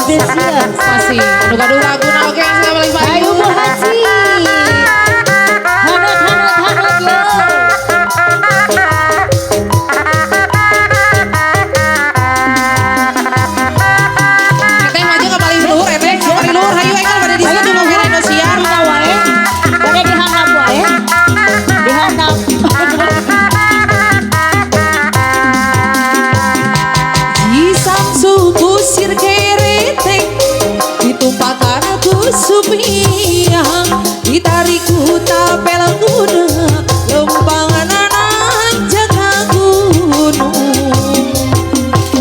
Spesial. Masih. Anu gaduh laguna oke yang paling payu. Ayo Bu Haji. Hanut hanut hanut yo. Teteh maju ke paling luhur, teteh ke paling luhur. Hayu enggal pada di situ mau kira Indosiar. Dina wae. Bade dihandap wae. Dihandap. Di Samsu kusir keretek ditumpakan ku supia ditarik ku tapel kuda lempangan nanjak ka gunung.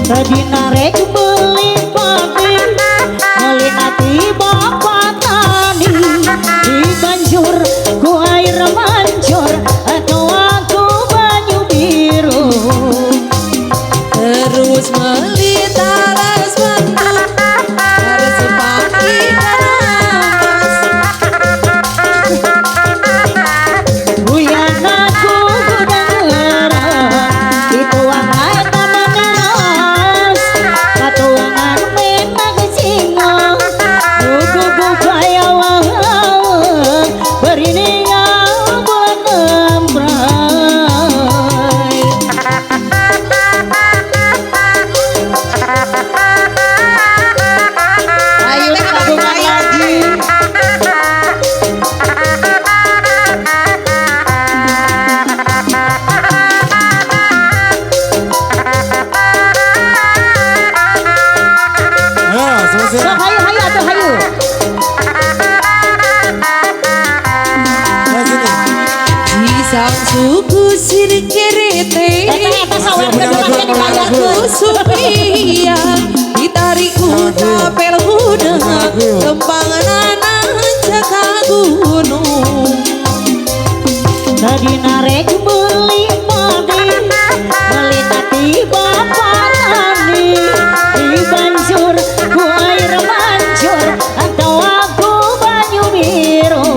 Tadi narek beli padi, beli nati bapak tani, dibanjur ku air mancur atau aku banyu biru. Terus meli talas bantu harus pagi dan emas. Uyan aku gudang ngerang, dituangan taman neras, katuangan menak singa, gugu gaya wahawang, berinia bulan embrai. Ayo tabungan lagi. Ayo, selesai. Sok hayu hayu atuh hayu. Ayo sini. Di Samsu kusir kerete Eta eta sawer Punya lagu, kedua punya lagu. dibayarkeun. Supia ditarik ku tapel kuda lempangan nanjak ka gunung. Tadi narek beli padi, beli tati bapak tani, dibanjur ku air mancur atau aku banyu biru.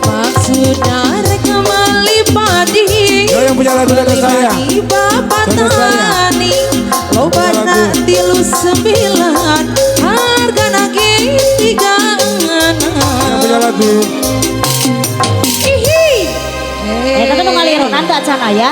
Maksudnya rek meli padi, Yo yang punya lagu ke saya. beli bapak Contoh saya. tani, lobana 39, harga nage 3 Yang punya lagu. Ihi. Eh, tapi nu ngalironan teu acan aya.